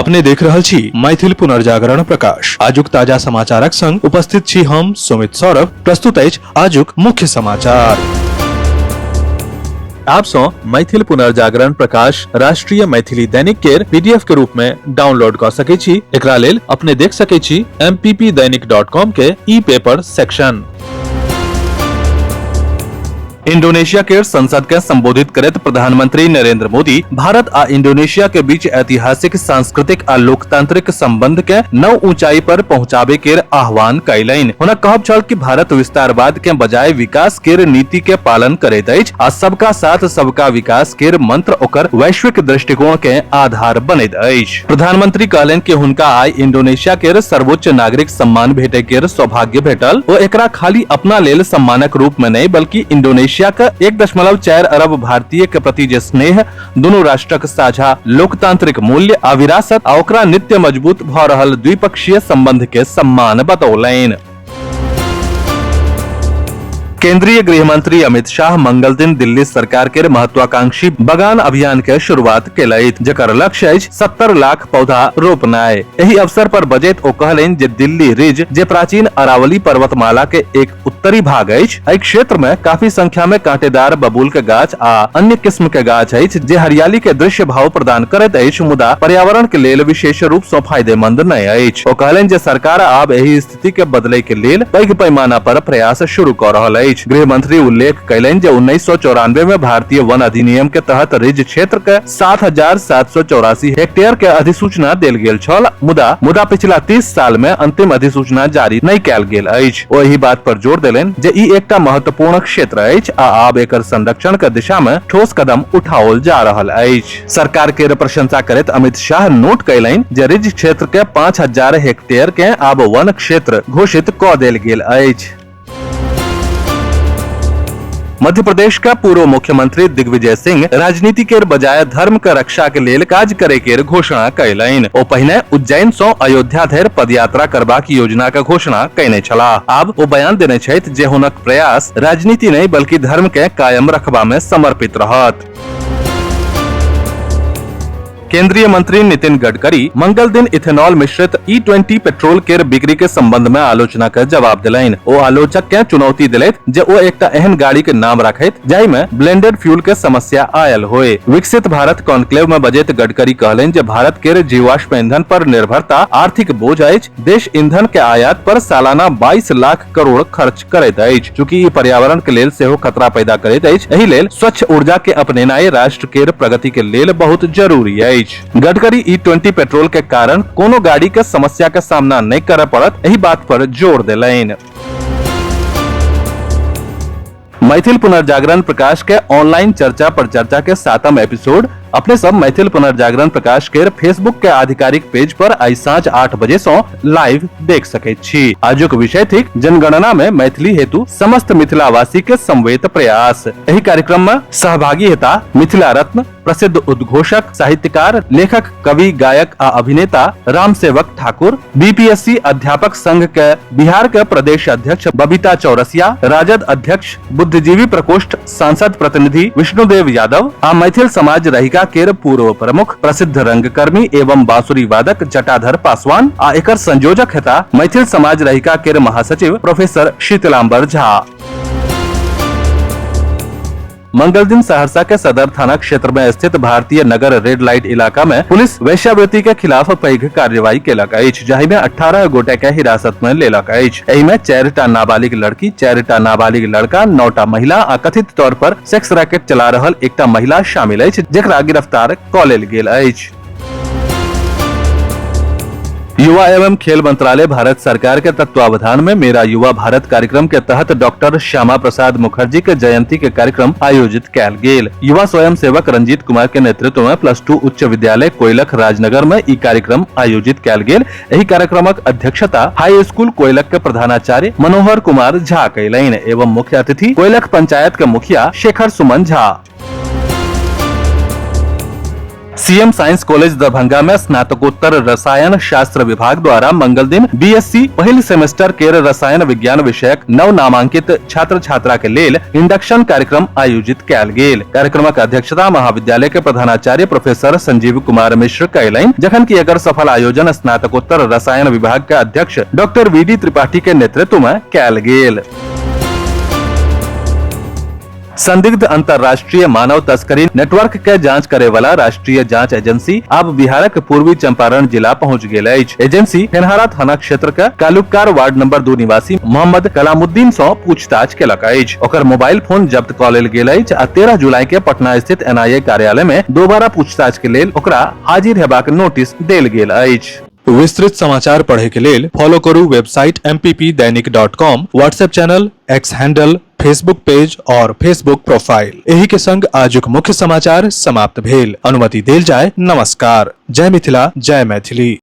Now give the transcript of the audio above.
अपने देख रहल छी मैथिल पुनर्जागरण प्रकाश। आजुक ताजा समाचारक संग उपस्थित छी हम सुमित सौरभ। प्रस्तुत अछि आजुक मुख्य समाचार। आप सौ मैथिल पुनर्जागरण प्रकाश राष्ट्रीय मैथिली दैनिक के पीडीएफ के रूप में डाउनलोड कर सके छी। एकरा लेल अपने देख सके छी mppdainik.com के ई पेपर सेक्शन। इंडोनेशिया के संसद के संबोधित करैत प्रधानमंत्री नरेंद्र मोदी भारत आ इंडोनेशिया के बीच ऐतिहासिक, सांस्कृतिक आ लोकतांत्रिक संबंध के नव ऊंचाई पर पहुंचाबे के आह्वान कयलनि। हुनक कहब छल कि भारत विस्तारवाद के बजाय विकास केर नीति के पालन करैत अछि आ सबका साथ सबका विकास केर मंत्र ओकर वैश्विक दृष्टिकोण के आधार बनैत अछि। प्रधानमंत्री कहलनि कि हुनका आइ इंडोनेशिया केर सर्वोच्च नागरिक सम्मान भेटै केर सौभाग्य भेटल। ओ एकरा खाली अपना लेल सम्मानक रूप में नहीं बल्कि इंडोनेशिया के 1.4 अरब भारतीय के प्रति जे स्नेह, दुनू राष्ट्रक साझा लोकतांत्रिक मूल्य आ विरासत आ ओकरा नित्य मजबूत भ रहल द्विपक्षीय संबंध के सम्मान बतौलनि। केंद्रीय गृह मंत्री अमित शाह मंगल दिन दिल्ली सरकार के महत्वाकांक्षी बगान अभियान के शुरुआत केलथि, जकर लक्ष्य अछि 70 लाख पौधा रोपनाय। एहि अवसर पर बजैत ओ कहलनि जे दिल्ली रिज, जे प्राचीन अरावली पर्वतमाला के एक उत्तरी भाग अछि, एहि क्षेत्र में काफी संख्या में कांटेदार बबूल के गाछ आ अन्य किस्म के गाछ अछि जे हरियाली के दृश्य भाव प्रदान करैत अछि, मुदा पर्यावरण के लेल विशेष रूप सँ फायदेमंद नहि अछि। ओ कहलनि जे सरकार आब एहि स्थिति के बदलै के लेल पैघ पैमाना पर प्रयास शुरू क रहल अछि। गृह मंत्री उल्लेख कयलनि जे 1994 में भारतीय वन अधिनियम के तहत रिज क्षेत्र के 7,784 हेक्टेयर के अधिसूचना देल गेल छल, मुदा पिछला 30 साल में अंतिम अधिसूचना जारी नहि कयल गेल अछि। ओ एहि बात पर जोर देलनि जे ई एकटा महत्वपूर्ण क्षेत्र अछि आ आब एकर संरक्षण के दिशा में ठोस कदम उठाओल जा रहल अछि। सरकार के प्रशंसा करैत अमित शाह नोट कयलनि जे रिज क्षेत्र के 5,000 हेक्टेयर के आब वन क्षेत्र घोषित क देल गेल अछि। मध्य प्रदेश का पूर्व मुख्यमंत्री दिग्विजय सिंह राजनीति के बजाय धर्म के रक्षा के लेल काज करे के घोषणा कयलनि। ओ पहिने उज्जैन सं अयोध्या धरि पदयात्रा करबाक योजना के घोषणा कयने छलाह। आब ओ बयान देने छथि जे हुनक प्रयास राजनीति नहि बल्कि धर्म के कायम रखबा में समर्पित रहत। केंद्रीय मंत्री नितिन गडकरी मंगल दिन इथेनॉल मिश्रित E20 petrol केर बिक्री के संबंध में आलोचना के जवाब देलनि। ओ आलोचक के चुनौती देलथि जे ओ एकटा एहन गाड़ी के नाम राखैत जाहि में ब्लेंडेड फ्यूल के समस्या आयल होय। विकसित भारत कॉन्क्लेव में बजैत गडकरी कहलनि जे भारत केर जीवाश्म ईंधन पर निर्भरता आर्थिक बोझ अछि। देश ईंधन के आयात पर सालाना 22 लाख करोड़ खर्च करैत अछि। चूँकि ई पर्यावरण के लेल सेहो खतरा पैदा करैत अछि, एहि लेल स्वच्छ ऊर्जा के अपनेनाइ राष्ट्र केर प्रगति के लेल बहुत जरूरी अछि। गडकरी E20 petrol के कारण कोनो गाड़ी के समस्या के सामना नहि करय पड़त, एहि बात पर जोर देलनि। मैथिल पुनर्जागरण प्रकाश के ऑनलाइन चर्चा पर चर्चा के 7म एपिसोड अपने सब मैथिल पुनर्जागरण प्रकाश के फेसबुक के आधिकारिक पेज पर आई साँझ 8 बजे से लाइव देख सकैत छी। आजुक विषय थिक जनगणना में मैथिली हेतु समस्त मिथिलावासी के समवेत प्रयास। एहि कार्यक्रम में सहभागी हेता मिथिला रत्न, प्रसिद्ध उद्घोषक, साहित्यकार, लेखक, कवि, गायक आ अभिनेता रामसेवक ठाकुर, बीपीएससी अध्यापक संघ के बिहार के प्रदेश अध्यक्ष बबीता चौरसिया, राजद अध्यक्ष बुद्धिजीवी प्रकोष्ठ सांसद प्रतिनिधि विष्णुदेव यादव आ मैथिल समाज रहिका केर पूर्व प्रमुख प्रसिद्ध रंगकर्मी एवं बांसुरी वादक जटाधर पासवान आ एकर संयोजक हेता मैथिल समाज रहिका केर महासचिव प्रोफेसर शीतलांबर झा। मंगल दिन सहरसा के सदर थाना क्षेत्र में स्थित भारतीय नगर रेड लाइट इलाका में पुलिस वेश्यावृत्ति के खिलाफ पैघ कार्रवाई केलक अछि, जाहि में 18 गोटे के हिरासत में लेलक अछि। एहि में 4टा नाबालिग लड़की, 4टा नाबालिग लड़का, 9टा महिला आ कथित तौर पर सेक्स रैकेट चला रहल एकटा महिला शामिल अछि, जेकरा गिरफ्तार क लेल गेल अछि। युवा एवं खेल मंत्रालय भारत सरकार के तत्वावधान में मेरा युवा भारत कार्यक्रम के तहत डॉक्टर श्यामा प्रसाद मुखर्जी के जयंती के कार्यक्रम आयोजित कयल गेल। युवा स्वयं सेवक रंजीत कुमार के नेतृत्व में +2 उच्च विद्यालय कोइलख राजनगर में ई कार्यक्रम आयोजित कयल गेल। एहि कार्यक्रमक अध्यक्षता हाई स्कूल कोइलख के प्रधानाचार्य मनोहर कुमार झा कयलनि एवं मुख्य अतिथि कोइलख पंचायत के मुखिया Shekhar Suman Jha. CM science college Darbhanga में स्नातकोत्तर रसायन शास्त्र विभाग द्वारा मंगल दिन बीएससी पहिल सेमेस्टर केर रसायन विज्ञान विषयक नव नामांकित छात्र छात्रा के लेल इंडक्शन कार्यक्रम आयोजित कयल गेल। कार्यक्रमक अध्यक्षता महाविद्यालय के प्रधानाचार्य प्रोफेसर संजीव कुमार मिश्र कयलनि, जखन कि एकर सफल आयोजन स्नातकोत्तर रसायन विभाग के अध्यक्ष डॉक्टर वी डी त्रिपाठी के नेतृत्व में कयल गेल। संदिग्ध अंतर्राष्ट्रीय मानव तस्करी नेटवर्क के जांच करे वाला राष्ट्रीय जांच एजेंसी आब बिहारक पूर्वी चंपारण जिला पहुंच गेल अछि। एजेंसी फेनहारा थाना क्षेत्र के कालुकार वार्ड नंबर 2 निवासी मोहम्मद कलामुद्दीन सं पूछताछ केलक अछि। ओकर मोबाइल फोन जब्त कऽ लेल गेल अछि आ 13 जुलाई के पटना स्थित एनआईए कार्यालय में दोबारा पूछताछ के लेल ओकरा हाजिर हेबाक नोटिस देल गेल अछि। विस्तृत समाचार पढ़े के लेल फॉलो करू website mppdainik.com, WhatsApp channel, X handle, Facebook page और फेसबुक प्रोफाइल। एही के संग आजुक मुख्य समाचार समाप्त भेल। अनुमति देल जाय। नमस्कार। जय मिथिला, जय मैथिली।